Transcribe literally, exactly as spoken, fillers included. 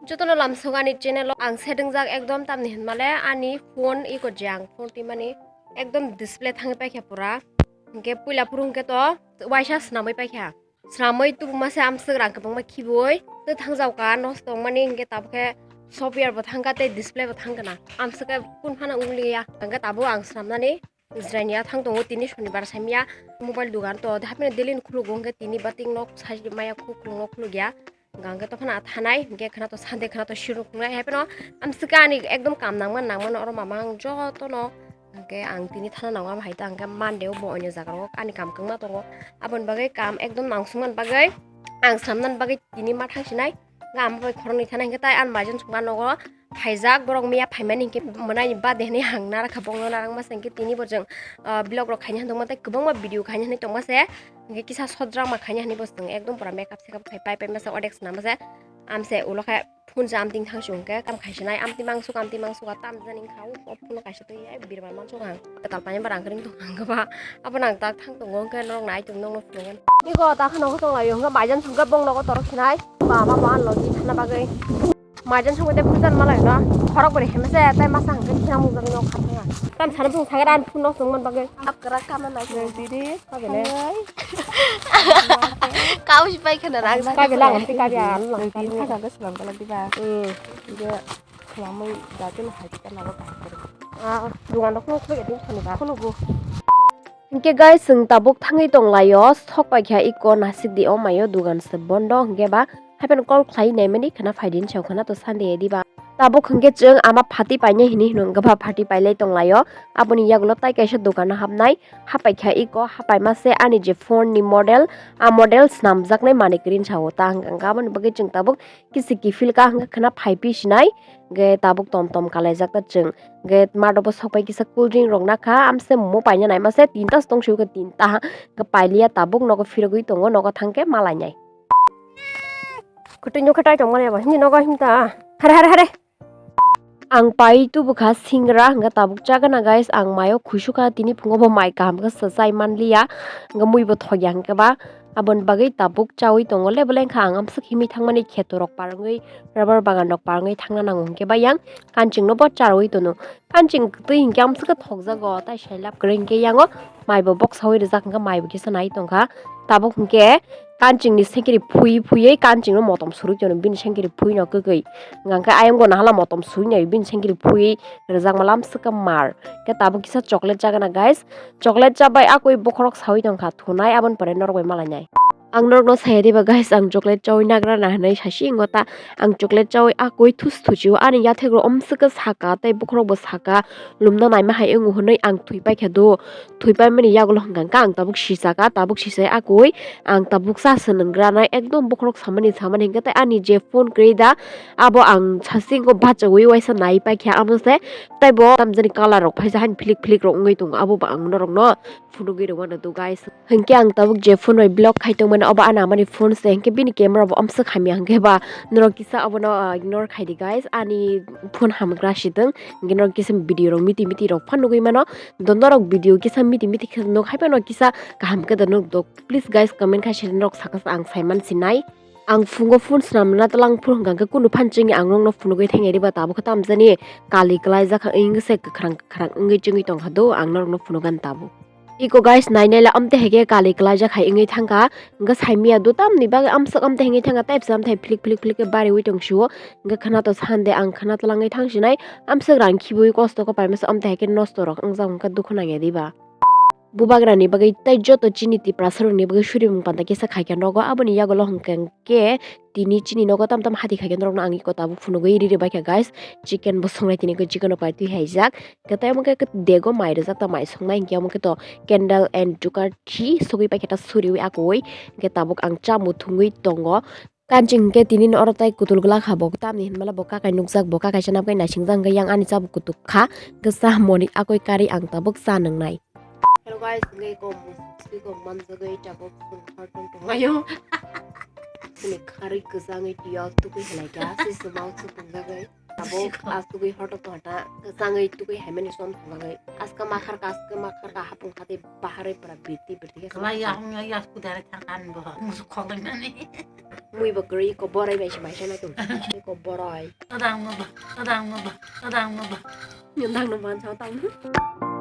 Jotono lamsok ani channel o ang setting jak ekdom tamni hinmale ani phone iko je ang phone twi mani ekdom display thangwi paikha pura. Hingke puila phuru hingke to waisa swnamwi paikha. Swnamwi tubuma se amswk rang kwbangma khibui tei thangjaoka nosto wngmani hingke tabukhe software bo thangkha tei display bo thangkha na. Amswk khe kun phano wnglia hingke tabuk ang swnamnani. Israini a thang tongo tini sonibar saimya mobile dogan to hapheno daily ni khulugo hingke tini bating nok sajli maya khuluk nok khuluk ya hingke tophano a thanai hingke khwna to Sunday khwna to shiruk wngnai hapheno amswk ani ekdom kam nangma nangmano oro mama ang jotono hingke ang tini thana nango am hai ta hingke Monday o bo oino jaga o ani kam kwbangma tongo aboni bagwi kam ekdom nangsukmani bagwi ang swnamnani bagwi tini ma thangsinai. Nga ama bai khoroknwi thana hingke tai ani maijan songma nogo phaijak borok miya phaimani hingke mwnai ni bade hinui ang narakha bongno narak masa hingke tini bo chwng vlog rok khaina hinwi tongma tei kwbangma video khaina hinwi tongma se hingke kisa short drama khaina hinwi bo chwng ekdom pura makeup sekap khai pai pai masa odek swnam masa amse ulo khe phone se amting thang sung khe kam khai sinai amting mangsuk amting mangsuk tam jani kha o phone kaisa twi birman mansuk ang tal pai barang kring tong ang ba abo nang tak thang tongo hingke norok nai tong nokno phunukgwi. Iko ta khano hotong laio hingke maijan songkhe bong nogo torok sinai. Ba ba ba logi thana bagwi. Maijan songkhe tei pujan malai no. Khorok bori hemese tei masa hingke khe mung jagwi nok kha thanga. Tam sana bung thagra an phun nok tongman bagwi. Akra kama nai. Didi. Kabele. Kau si pai khana rang. Kabele ang ti kabi an lang. Didi thaka ke selam kala diba. Hmm. Dia selamai datin hai kita nalo kaham. Ah, dugan rok no khuluk eting khani ba. Khulugo. Hingke guys, chwng tabuk thangwi tonglaio, sok paikha iko nasik di o maio, dugan se bondo, hingke ba hapheno call khlai naimani khwna phaidi hinwi sao khwna to Sunday edi ba. Tabuk hingke chwng ama phatwi painai hinwi hino hingke ba phatwi pailai tonglaio, aboni yagulo tai kaisa dogano hapnai, hapaikha iko, hapaima se ani je phone ni model, a model swnamjaknai manwi kwrwi hinwi sao ta hingka hingke aboni bagwi chwng tabuk kisi kiphil ka hingke khwna phai phi sinai, hingke tabuk tom tom kalaijak ta chwng. Hingke mat rok bo sok pai kisa cool drink rok nakha, amse mo paina nai mase tinta se tong sio khe tinta hingke pailiya tabuk nogo phirogwi tongo, nogo thangkhe malai nai. Kwtwi nukhe tai tongmani abo himni nogo himta. Hare, hare, hare. Ang pai tubukha singra hingke tabuk chagana guys, ang mayo khuisukha tini phungo bo mai kaham khe swchai manliya, hingke mui bo thokya hingke ba. Aboni bagwi tabuk chaui tongo, lebole wngkha ang amswk himwi thangmani kheto rok par wngwi, rubber bagan rok par wngwi thangna nango hingke ba yang kanching no bo charwi tono. Kanching twi hingke amswk thokjago, tai sai lab kwrwi hingke yango mai bo boksaui rijak hingke mai bo kisa nai tongkha. Tabuk hingke kanching ni sengkiri phui phui kanching no motom surui tono, bini sengkiri phui no kwkwi. Hingke ayang bo nahala motom surui nai bini sengkiri phui rijak malam swkang mar. Hingke tabuk kisa chocolate chagana guys. Chocolate chabai akui bokhorok saui tongkha thunai aboni pore norok bai malainai. Ang norokno saya diba guys, ang chocolate chaui nagra na hinui sasi wngkha ta. Ang chocolate chaui akui thus thuchio ani yathek rok omswk saka tei bokhorok bo saka lumna naima hai wngo hinui ang thwi paikha do. Thwi paimani yagulo hwnkha khe ang tabuk sisaka, tabuk sisai akui ang tabuk sa se nwngra nai ekdom bokhorok samani samani hwnkhe tei ani je phone kwrwi da abo ang sasi wngkha bachaui waisa nai paikha amo se tei bo tamjani colour rok phaisa hani philik philik rok wngwi tongo abo bo ang norokno phunugwi rwmano do guys. Hinkhe ang tabuk je phone bai vlog khai tongmani, obo ani amani phone se, hinkhe bini camera bo amswk hamya, hinkhe ba norok kisa obono, ah, ignore khai di guys, ani phone hamkra si tong, hinkhe norok kisa video rok miti miti rok phan nugui mano, do norok video kisa miti miti khe nuk hai phano kisa kaham khe da nuk do, please guys comment khai si norok sakha ang saiman sinai. Ang phungo phone swnamna tlang phuru hwnkha khe kunu phan chini ang nokno phunugui thangya diba tabukhe tamjani kali kwlaijak kha, wngse kwkhrang kwkhrang wngwi chwngwi tongkha do ang norokno phunukgani tabuk. Iko guys, nainai le amtwi hai khe kali kwlaijak hai wngwi thangkha. Hwnkhe saimanya do tamni bagwi amswk amtwi hai wngwi thangkha, tei bwsa amtwi hai philik philik philik khe bariwi tongsio. Hwnkhe khwna to Sunday ang khwna twlangwi thangsinai. Amswk rang khibiui kosto khe paimasa amtwi hai khe nosto rok wngjak hwnkhe dukhu nangya diba. Bubagrani bagwi tei joto chini Tiprasa rokni bagwi surimung panda kisa khaikha nogo. Aboni yagulo hwnkhe tini chini nogo tam tam hati khaikhe norokno ang iko tabuk phunugwi riri baikha guys. Chicken bo songnai tini khe chicken rok bai twi haijak. Khe tei omo khe dego mai rijak ta mai songnai hinkhe omo khe to candle and dukarthi sogwi paikhe ta suriwi akui hinkhe tabuk ang chamung thungwi tongo. Kanching hinkhe tini oro tei kutul glak ha bo tamni hinmale bo kakai nukjak bo kakai chana bagwi naisingjak hinkhe yang ani chamung kutuk kha hinkhe cha moni akui karwi ang tabuk cha nwngnai. Hello guys, hinkhe iko musuk siko manjagwi tabuk chwng hartong tonglaio. Chini kharwi kwchangwi twiyo tukui hinai kha se swmao chwng tongjagwi. Tabuk asugwi hotok tongta kwchangwi tukui haimani som thangwi. Aska makharka, aska makharka hapung khatwi baharwi pura birti birti khe. Kwlai ya hung ya, ya sku dare thangkan bo. Musuk khogwi nani. Mui bo kwrwi ko borai bai se mai se nai tong. Ko borai. Todang no ba, todang no ba, todang no ba. Todang no ban sa tang.